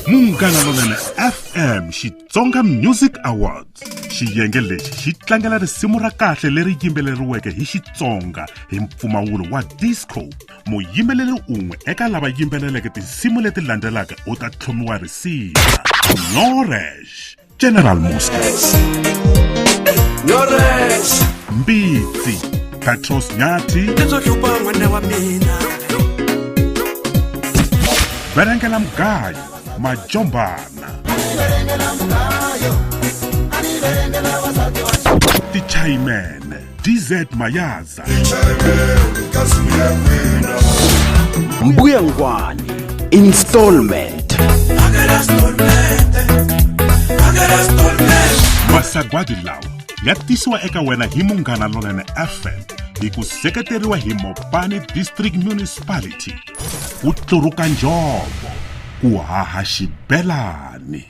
Munghana Lonene FM Xitsonga Music Awards. Xiyenge lexi xi tlangela risimu ra kahle leri yimbeleriweke hi Xitsonga hi mpfumawulo wa disco. Muyimbeleri un'we eka lava yimbeleleke tinsimu leti landzelaka u ta tlhomiwa risiva. Noresh, General Mosca. Noresh, Mbitsi, Petros Nyathi, Lebyo hlupa n'wana wa mina. Verengela Mugayo, Majombana. Tichaimene, DZ Mayaza. Mbuya Ngwane installment. Masagwadi lawa ya tisiwa eka wena hi Munghana Lonene FM hi ku seketeriwa hi Mopani District Municipality. Ku tluruka njhovo, ku haha xibelani.